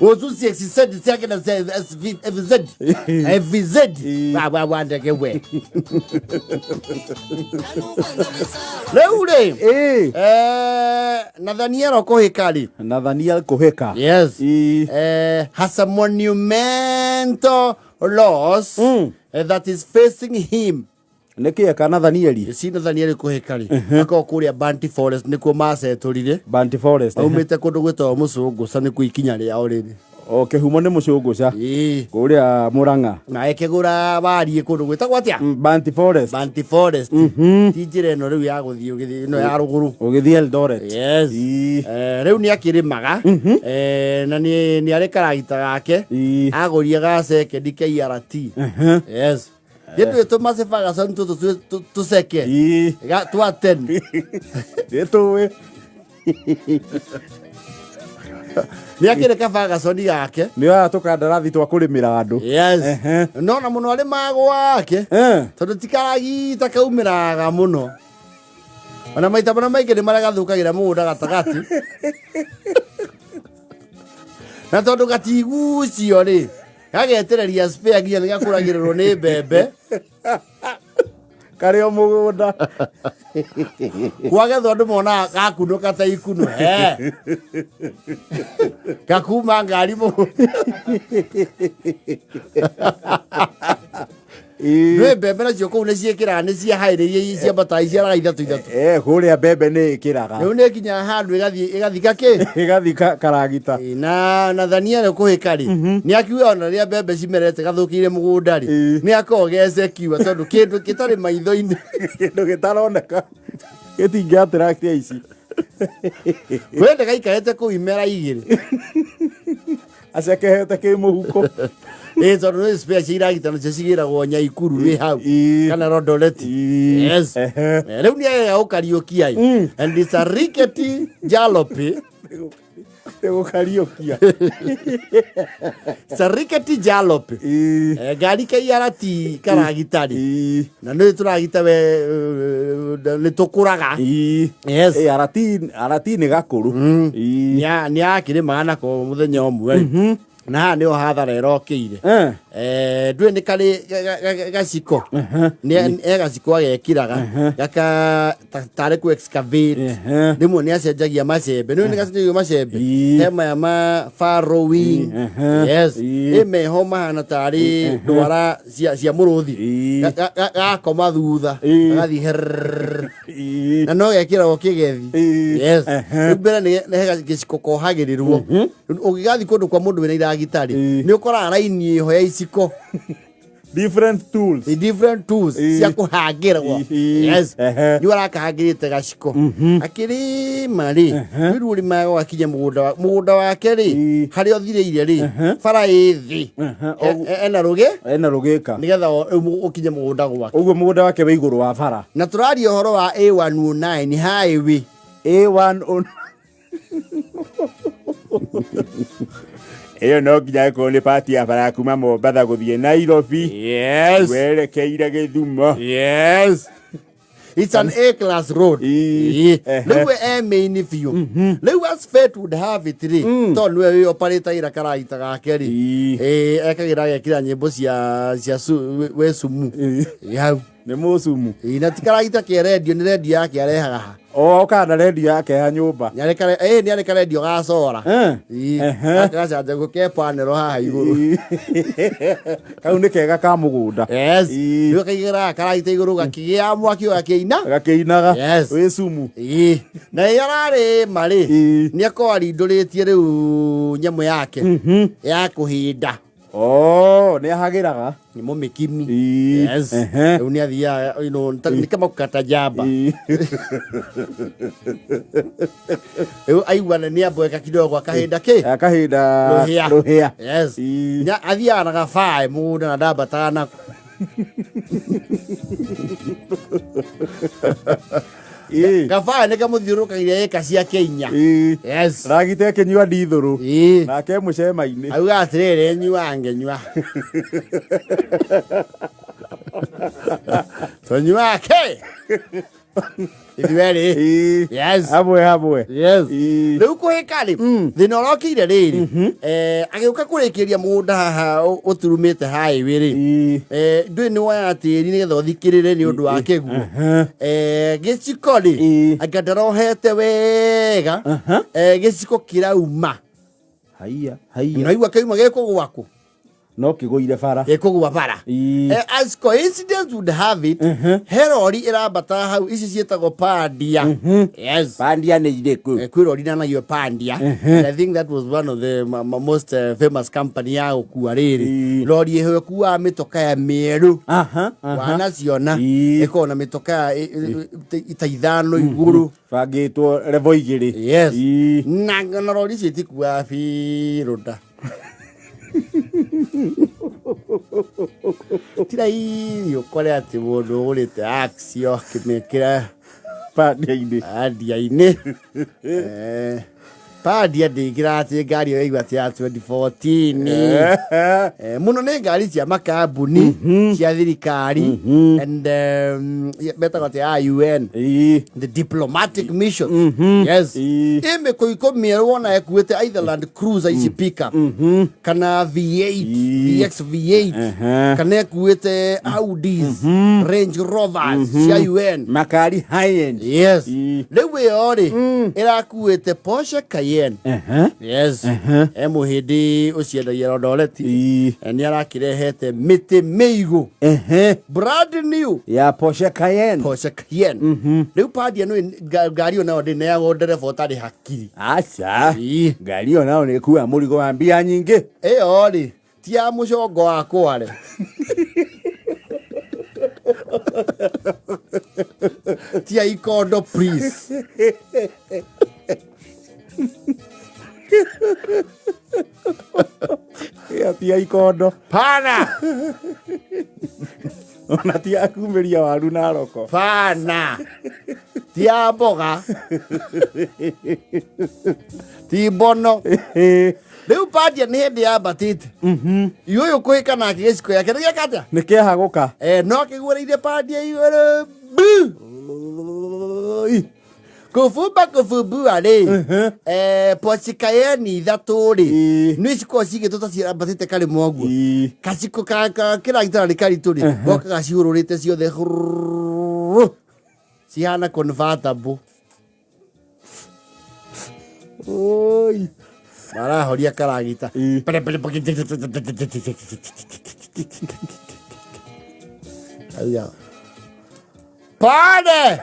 Ozu CXZ ciake na SV FZ FZ wa wandeke we rĩu rĩ Ĩĩ. Nathaniel Kũhĩka rĩ. Nathaniel Kũhĩka. Yes. Ĩĩ. Has a monumental loss that is facing him. Nĩ kĩ eka Nathanieli? Si Nathaniel Kũhĩka rĩ, akorwo kũrĩa Banti Forest nĩkuo macetũrire. Banti Forest. Aumĩte kũndũ gwĩtagwo Mũcũngũca, nĩkuo ikinya rĩao rĩrĩ. O kĩhumo nĩ Mũcũngũca. Ĩĩ. Kũrĩa Mũrang'a. Na ĩkĩgũra wariĩ kũndũ gwĩtagwo atĩa? Banti Forest. Banti Forest. Ti njĩra ĩno rĩu ya gũthiĩ ũgĩthiĩ ĩno ya rũgũrũ. Ũgĩthiĩ Eldoret. Yes. Ĩĩ. Rĩu nĩ akĩrĩmaga. Na nĩ arĩ karagita gake. Ĩĩ. Agũrire ga second KRT. Yes. Gĩtwĩ tũmacĩ Ferguson tũtũ tũceke. Ĩĩ. Ga twa 10. Nĩ tũĩ. Nĩ akĩrĩ ka Ferguson gake. Nĩ oya tũkandarathi twa kũrĩmĩra andũ. Yes. Ehe. No na mũno arĩmaga gwake. Tondũ ti karagita kaumĩraga mũno. Ona maita marĩa maingĩ nĩ marĩa gathũkagĩra mũgũnda gatagatĩ. Na tondũ gatigucio rĩ, gagetereria spare nginya nĩ gakũragĩrĩrwo nĩ mbembe. Karĩ o mũgũnda. Kwagethwo andũ monaga gakunũka ta ikuno. He. Gakuma ngari mũgũnda. Nĩ mbembe nacio kũu nĩ ciĩkĩraga, nĩ ciahaĩrĩria, ciambataga iciaraga ithatũ ithatũ. Kũrĩa mbembe nĩ ĩkĩraga. Rĩu nĩ nginya handũ ĩgathiĩ ĩgathika kĩ? Ĩgathika karagita. Ĩ, na Nathaniel kũhĩka rĩ, nĩ akiuga ona rĩrĩa mbembe cimerete gathũkĩire mũgũnda rĩ, nĩ akoragwo gecekiwa tondũ kĩndũ kĩtarĩ maitho-inĩ. Kĩndũ gĩtaroneka gĩtingĩ attract aici. Wende gaikarĩte kũu imera igĩrĩ. Acekehete kä må huko. Ĩ, tondũ nĩ spare cia iragita nacio cigĩragwo Nyaikuru wĩ hau kana Rodoleti. Yes. Rĩu nĩ arega gũkariũkia ĩ. And it's a rickety jalopy. Nĩ gũkariũkia. It's a rickety jalopy. Ngari KRT karagita rĩ. Na nĩ tũragita we nĩ tũkũraga. Yes. Arati nĩ gakũrũ. Nĩ akĩrĩmaga nako mũthenya ũmwe rĩ. Na haha nĩho hathara ĩrokĩire. Ndũĩ nĩ karĩ gaciko. Nĩ e gaciko agekĩraga gaka tarĩ ku excavate. Rĩmwe nĩ acenjagia macembe. Nĩũĩ nĩ gacenjagio macembe. He maya ma farrowing. Yes. Ĩ meho mahana tarĩ ndwara cia mũrũthi. Gakoma thutha. Gagathiĩ herrrr. Na no gekĩragwo kĩgethi. Yes. Rĩu mbere nĩ he gĩciko kohagĩrĩrwo. Ũngĩgathiĩ kũndũ kwa mũndũ wĩna iragita rĩ, nĩ ũkoraga raini ĩho ya iciko. Different tools. The different tools cia kũhangĩrwo. Yes. Nĩ arakahangĩrĩte gaciko. Akĩrĩma rĩ, rĩu ũrĩmaga ũgakinya mũgũnda wake rĩ, harĩa ũthirĩire rĩ, bara ĩ thĩ. Ena rũgĩ? Ena rũgĩka. Nĩgetha rĩu ũkinye mũgũnda gwake. Ũguo mũgũnda wake wĩ igũrũ wa bara. Na tũraria ũhoro wa A109 highway. A109. Ĩyo no nginya ĩkorwo nĩ pati ya bara ya kuma Mombatha gũthiĩ Nairobi. Yes. Werekeire Gĩthumo. Yes. It's an A class road. Ĩĩ. Ĩĩ. Rĩu we e main biũ. Rĩu as fate would have it rĩ, tondũ nĩwe wĩ operatagĩra karagita gake rĩ. Ĩĩ, ekagĩra agekĩra nyĩmbo cia we sumu. Ĩĩ, hau. Nĩ mũcumu. Ĩĩ, na ti karagita ke rendio, nĩ rendio yake arehaga ha. O kana rendio yake ya nyũmba. Nĩ arĩ ĩĩ, nĩ arĩ karendio ga cora. Ĩĩ. Gaka gacanjagwo ke panel haha igũrũ. Kau nĩ kega ka mũgũnda. Yes. Rĩu kaigĩra karagita igũrũ gakĩgĩa mwaki gakĩina. Gakĩinaga. Yes. Wĩ cumu. Ĩĩ. Na rĩrĩa ararĩma rĩ, nĩ akorwo arindũrĩtie rĩu nyamũ yake ya kũhinda. Oh, nĩ ahagĩraga. Nĩ mũmĩkimi. Ĩĩ. Yes. Rĩu nĩ athiaga, you know, nĩ kama kũkata njamba. Rĩu aigua nĩ ambweka kidogo akahinda kĩ? Akahinda rũhĩa. Rũhĩa. Yes. Nya athiaga na gabae mũgũnda na ndambataga nako. Gabae nĩ kamũthiũrũrũkagĩria ĩka ciake inya. Yes. Ragita ĩkĩnyua ndithũrũ. Nake mũcema-inĩ. Auga atĩrĩrĩ, nyua ngenyua. Tũnyua kĩ? Ithuerĩ. Ĩĩ. Yes. Hamwe hamwe. Yes. Ĩĩ. Rĩu kũhĩka rĩ, thĩna ũrokĩire rĩrĩ, agĩũka kũrĩkĩria mũgũnda haha ũturumĩte highway rĩ, Ĩĩ. Ndũĩ nĩ woyaga tĩri nĩgetha ũthikĩrĩre nĩ ũndũ wa kĩguũ. Gĩciko rĩ, Ĩĩ. anga ndarohete wega, gĩciko kĩrauma. Haiya, haiya. Naigua kĩauma gĩkũgwa kũ? No kĩgũire bara. Gĩkũgwa bara. Ĩĩ. As coincidence would have it, he rori ĩrambata hau, ici ciĩtagwo pandia. Yes. Pandia nĩ irĩkũ? Kwĩ rori nanagio pandia. And I think that was one of the most famous company ya gũkua rĩrĩ. Rori ĩho ĩkuaga mĩtoka ya mĩerũ. Aha, aha. Wanaciona. Ĩĩ. Ĩkoragwo na mĩtoka ya ita ithano igũrũ. Bangĩtwo level igĩrĩ. Yes. Ĩĩ. Na rori icio itikuaga biũ nda. Ti raithi ũkore atĩ mũndũ ũgũrĩte Axio akĩmĩkĩra Pandia-inĩ. Pandia-inĩ. Pandia ndĩngĩra atĩ ngari ĩyo ĩigua atĩ ya 2014. Mũno nĩ ngari cia makambuni cia thirikari and metagwo atĩ ya UN. Ĩĩ. The diplomatic mission. Yes. Ĩĩ. Ĩ mĩkũikũ mĩerũ wona ĩkuĩte either Land Cruiser ici pickup kana V8, Ĩĩ. VX V8, kana ĩkuĩte Audis, Range Rovers cia UN. Makari high end. Yes. Ĩĩ. Rĩu ĩyo rĩ ĩrakuĩte Porsche Cayenne. Yes. E mũhĩndĩ ũciendagia Eldoret. Ĩĩ. Nĩ arakĩrehete mĩtĩ mĩigũ. Brand new. Ya Porsche Cayenne. Porsche Cayenne. Rĩu pandia nĩ ngari ĩyo nayo ndĩneagwo ndereba ũtarĩ hakiri. Aca. Ĩĩ. Ngari ĩyo nayo nĩ ĩkuaga mũrigo wa mbia nyingĩ. Ĩyo rĩ ti ya mũcongo wa kware. Ti ya ikondo please. Ĩyo ti ya ikondo. Pana. Ona ti ya kumĩria waru na roko. Pana. Ti ya mboga. Ti mbono. Rĩu pandia nĩ hĩndĩ yambatĩte. Iũyũ kũhĩka nake gĩciko yake nĩ gĩaka atĩa? Nĩ kĩahagũka. No kĩguũrĩire pandia igũrũ. Bu! Kũbumba kũbumbua rĩ, Porsche Cayenne ithatũ rĩ, Ĩĩ. nĩ cikoragwo cigĩtwo ta ciambatĩte karĩma ũguo. Ĩĩ. Gaciko ka kĩragita na nĩ karitũ rĩ, goka gaciũrũrĩte ciothe hurururu. Cihana convertible. Oi. Marahoria karagita. Ĩĩ. Auga, Pale!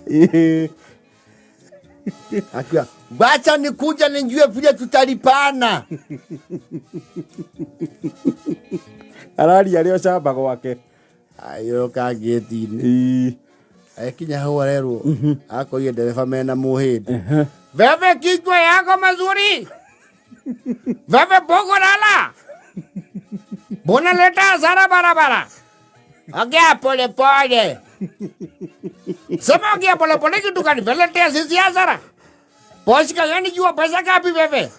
Ĩĩ. Akiwa, wacha nikuja nijue vile tutalipana. Araria arĩ o camba gwake. Ayoka gate-inĩ. Ĩĩ. Akinya hau arerwo akorire ndereba mena mũhĩndĩ. Wewe kichwa yako mazuri. Wewe bogo lala. Mbona leta hasara barabara? Ongea pole pole. Sema ongea pole pole kitu gani? Veletea sisi hasara. Porsche Cayenne jua pesa ngapi wewe?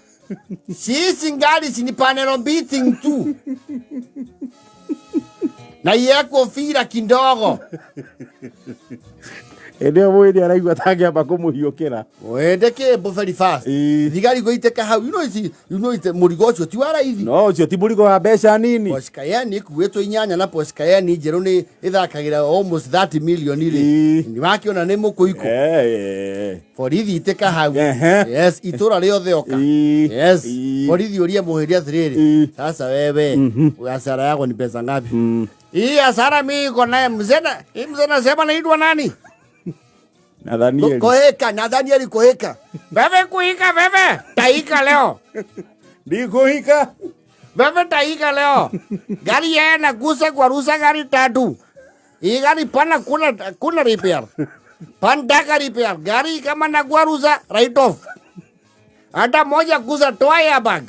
Sisi ngali si ni panel beating tu. Na yeko fira kidogo. Hĩndĩ ĩyo mũhĩndĩ araigua tangĩamba kũmũhiũkĩra. Wende kĩmbo very fast. Ĩĩ. Thigari gũitĩka hau. You know ici, you know ite mũrigo ũcio ti wa raithi. No ũcio ti mũrigo wa mbeca nini. Porsche Cayenne ĩkuĩtwo inyanya na Porsche Cayenne njerũ nĩ ĩthakagĩra almost 30 million rĩ. Ĩĩ. Nĩ wakĩona nĩ mũkũikũ. Eh. Borithi itĩka hau. Ehe. Yes, itũra rĩothe oka. Ĩĩ. Yes. Ĩĩ. Borithi ũria mũhĩndĩ atĩrĩrĩ. Ĩĩ. Sasa wewe, hasara yako ni pesa ngapi? Hii hasara mimi iko naye mzee na hii mzee nasema naitwa nani? Nathanieli. Koheka, Nathanieli Koheka. Wewe kuika wewe, taika leo. Ndikũhika. Wewe taika leo. Gari yeye nagusa kwa rusa gari tatu. Hii gari pana kuna repair. Pandaka repair. Gari kama naguarusa write off. Hata moja gusa toa ya bag.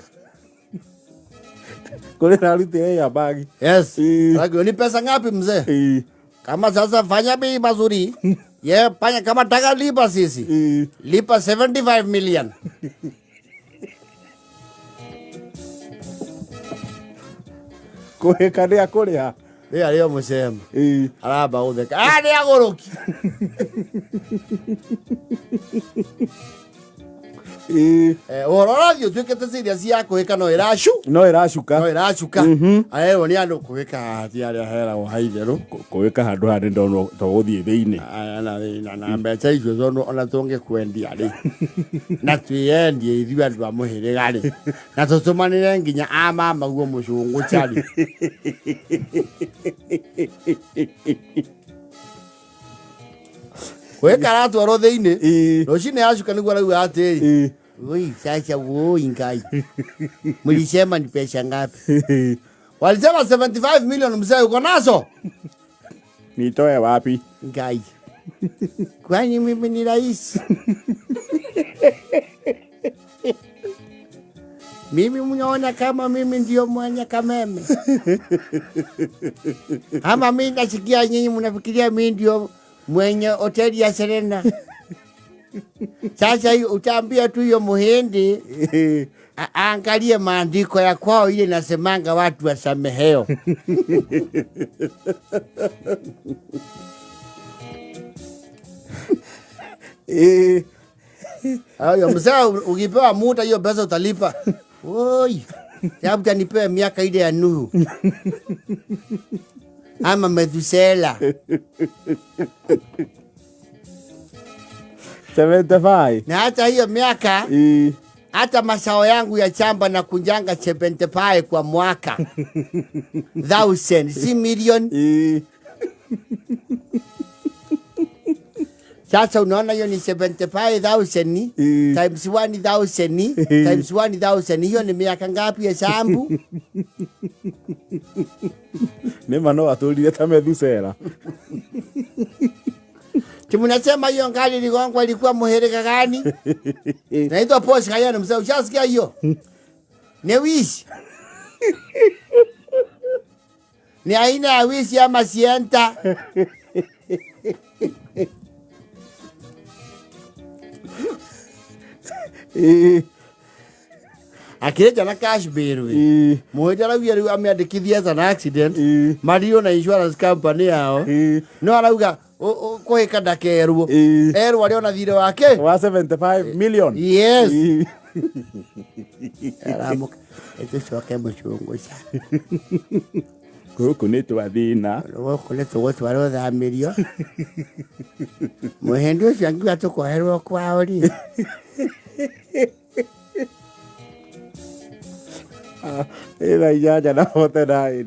Kũrĩ na arutĩre ya bagi. Yes. Ĩĩ. Alafu, ni pesa ngapi mzee? Ĩĩ. Kama sasa fanya bei mazuri. Ye fanya kama taka lipa sisi. Ĩĩ. Lipa 75 million. Kũhĩka nĩ akũrĩha. Rĩrĩa rĩo mũcema Ĩĩ. aramba gũtheka, "Ah, nĩ agũrũki." Ĩĩ. Ũhoro ũrathiĩ ũtuĩkĩte serious ya kũhĩka no ĩracu No ĩracuka. No ĩracuka. Arerwo nĩ andũ kũhĩka haha ti arĩa heragwo ha itherũ. Kũhĩka handũ haha nĩ ndona to gũthiĩ thĩinĩ. Aya, na mbeca icio tondũ ona tũngĩkwendia rĩ na twĩyendie ithuĩ andũ a mũhĩrĩga rĩ na tũtũmanĩre nginya a mama guo mũcũngũ cari. Kũhĩka aratwarwo thĩinĩ. Ĩĩ. Rũcinĩ yacuka nĩguo arauga atĩrĩ, Ĩĩ. "Oi, sasa woi ngai, mlisema ni pesa ngapi?" Walisema 75 million. Mzee, uko nazo? Nitoe wapi? Ngai, kwani mimi ni rais? Mimi mnaona kama mimi ndio mwenye Kameme? Ama mimi nasikia nyinyi mnafikiria mimi ndio mwenye hoteli ya Serena? Sasa hiyo utaambia tu hiyo muhindi aangalie maandiko ya kwao ile nasemanga watu wasameheo. Ĩĩ. Hayo mzee, ukipewa muda hiyo pesa utalipa. Oi, labda nipewe miaka ile ya Nuhu ama Methusela. 75. Na hata hiyo miaka Ĩĩ. hata masao yangu ya chamba na kunjanga 75 kwa mwaka thousand, si million. Ĩĩ. Sasa unaona hiyo ni 75,000 times 1,000 times 1,000, hiyo ni miaka ngapi hesabu? Nĩ ma no atũrire ta Methusela. Timunasema hiyo ngali ligongwa ilikuwa muhirika gani? Naitwa Posh Kayana mzee, ushasikia hiyo? Ni wishi. Ni aina ya wishi ama sienta. Ĩĩ. Akĩrĩnja na cash bail we. Ĩĩ. Mũhĩndi arauga rĩu amĩandĩkithie as an accident. Ĩĩ. Mario na insurance company yao. Ĩĩ. No arauga kũhĩka ndakerwo. Ĩĩ. Erwo arĩ ona thirĩ wake. Wa 75 million. Yes. Ĩĩ. Aramuka. Ĩtũcoke mũcũngũ ca. Gũkũ nĩ twathĩna. Gũkũ nĩ tũgũtwarwo thamĩrio. Mũhĩndi ũcio angiuga tũkoherwo kwao rĩ. Ĩ thaa 8:49.